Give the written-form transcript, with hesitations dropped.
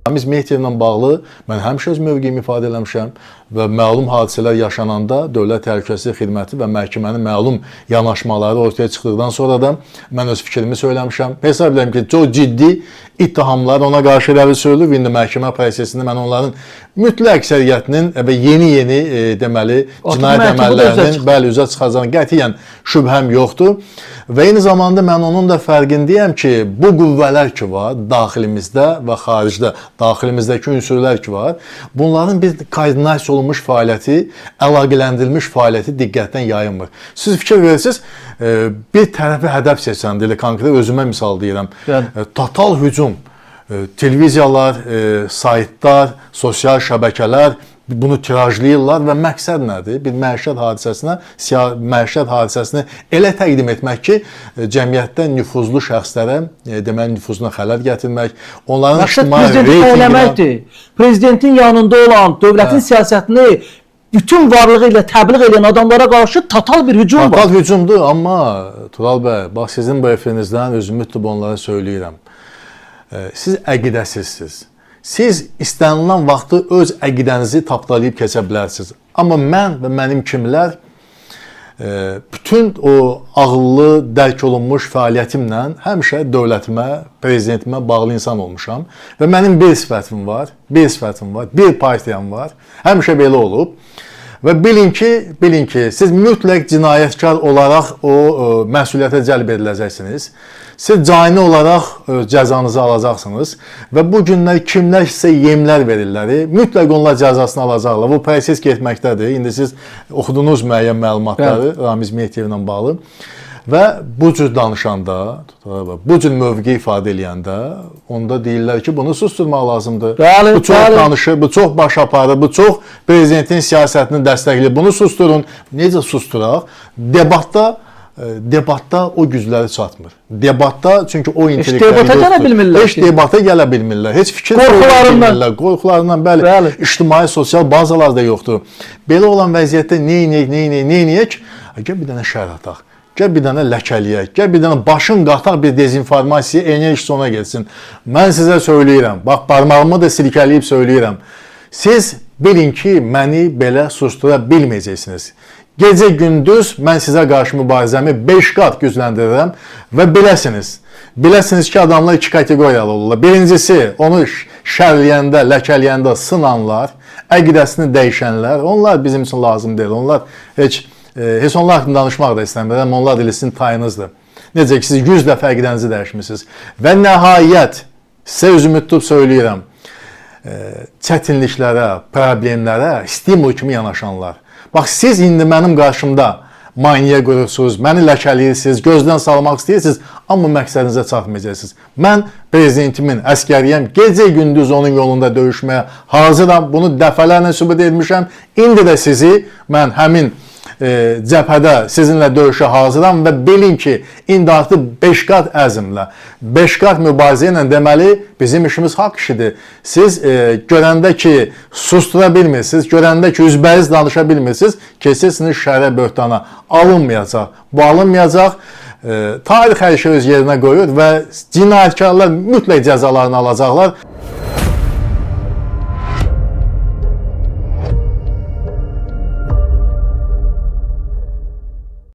Ramiz Mehdiyevlə bağlı mən həmişə öz mövqeyimi ifadə eləmişəm və məlum hadisələr yaşananda Dövlət Təhlükəsizlik Xidməti və məhkəmənin məlum yanaşmaları ortaya çıxdıqdan sonra da mən öz fikrimi söyləmişəm. Hesab edirəm ki, çox ciddi ittihamlar ona qarşı irəli sürülür. İndi məhkəmə prosesində mən onların mütləq əksəriyyətinin və yeni-yeni deməli cinayət əməllərinin bəli üzə çıxacağına qətiyyən şübhəm yoxdur. Və eyni zamanda mən onun da fərqindəyəm ki, bu qüvvələr ki var daxilimizdə və xaricdə, daxilimizdəki ünsürlər ki var, bunların bir koordinasiya olunmuş fəaliyyəti, əlaqələndirilmiş fəaliyyəti diqqətdən yayınmır. Siz fikir verirsiniz, bir tərəfi hədəf seçəndə, elə konkret özümə misal deyirəm, total hücum, televiziyalar, saytlar, sosial şəbəkələr bunu tirajlayırlar və məqsəd nədir? Bir məişət hadisəsinə, məişət hadisəsini elə təqdim etmək ki, cəmiyyətdə nüfuzlu şəxslərə, deməli nüfuzuna xələl gətirmək, onların ictimai reytinginə. Prezidentin yanında olan, dövlətin siyasətini bütün varlığı ilə təbliğ edən adamlara qarşı total bir hücum var. Total hücumdur, amma Tural bəy, bax sizin bu efirinizdən özümü tutub onlara söyləyirəm. Siz əqidəsizsiniz. Siz istənilən vaxtı öz əqidənizi tapdalayıb keçə bilərsiniz. Amma mən və mənim kimlər bütün o ağıllı, dərk olunmuş fəaliyyətimlə həmişə dövlətimə, prezidentimə bağlı insan olmuşam. Və mənim bir sifətim var, bir partiyam var. Həmişə belə olub. Və bilin ki, siz mütləq cinayətkar olaraq o məsuliyyətə cəlb ediləcəksiniz. Siz cani olaraq cəzanızı alacaqsınız və bu günlər kimlər sizə yemlər verirlər, mütləq onlar cəzasını alacaqlar. Bu proses getməkdədir. İndi siz oxudunuz müəyyən məlumatları Ramiz Mehdiyevlə bağlı. Və bu cür danışanda, bu cür mövqe ifadə eləyəndə, onda deyirlər ki, bunu susturmaq lazımdır. Bəli, bu çox danışır, bu çox baş aparır, bu çox prezidentin siyasətini dəstəkləyir. Bunu susturun. Necə susturaq? Debatda o gücləri çatmır. Debatda çünki o intellektləri debata gələ bilmirlər. Heç debata gələ bilmirlər. Heç fikir qorxularından. Qorxularından, bəli. İctimai, sosial bazalar da yoxdur. Belə olan vəziyyətdə neyniyək? Gəl bir dənə şərh ataq. Gəl bir dənə ləkəliyək, gəl bir dənə başın qataq bir dezinformasiya enerjisi ona getsin. Mən sizə söyləyirəm, bax barmağımı da silkələyib söyləyirəm. Siz bilin ki, məni belə sustura bilməyəcəksiniz. Gecə gündüz mən sizə qarşı mübarizəmi 5 qat gücləndirirəm və biləsiniz ki, adamlar iki kateqoriyalı olurlar. Birincisi, onu şərləyəndə, ləkələyəndə sınanlar, əqidəsini dəyişənlər, onlar bizim üçün lazım deyil. Onlar heç onlar haqqında danışmaq da istəmirəm, onlar da sizin tayınızdır. Necə ki, siz 100 dəfə əqidənizi dəyişmişsiniz. Və nəhayət, sizə özümü tutub söyləyirəm, çətinliklərə, problemlərə stimul kimi yanaşanlar. Bax, siz indi mənim qarşımda maneə qurursunuz, məni ləkələyirsiniz, gözdən salmaq istəyirsiniz, amma məqsədinizə çatmayacaqsınız. Mən prezidentimin əskəriyəm, gecə-gündüz onun yolunda döyüşməyə hazıram, bunu dəfələrlə sübut etmişəm. İndi də sizi mən həmin cəbhədə sizinlə döyüşə hazıram və bilin ki, indi artıq 5 qat əzmlə, 5 qat mübarizə ilə deməli bizim işimiz haqq işidir. Siz görəndə ki, sustura bilmirsiniz, görəndə ki, üzbəyiz danışa bilmirsiniz, keçirsiniz şərə böhtana. Alınmayacaq. Bu alınmayacaq. Tarix hər şey öz yerinə qoyur və cinayətkarlar mütləq cəzalarını alacaqlar.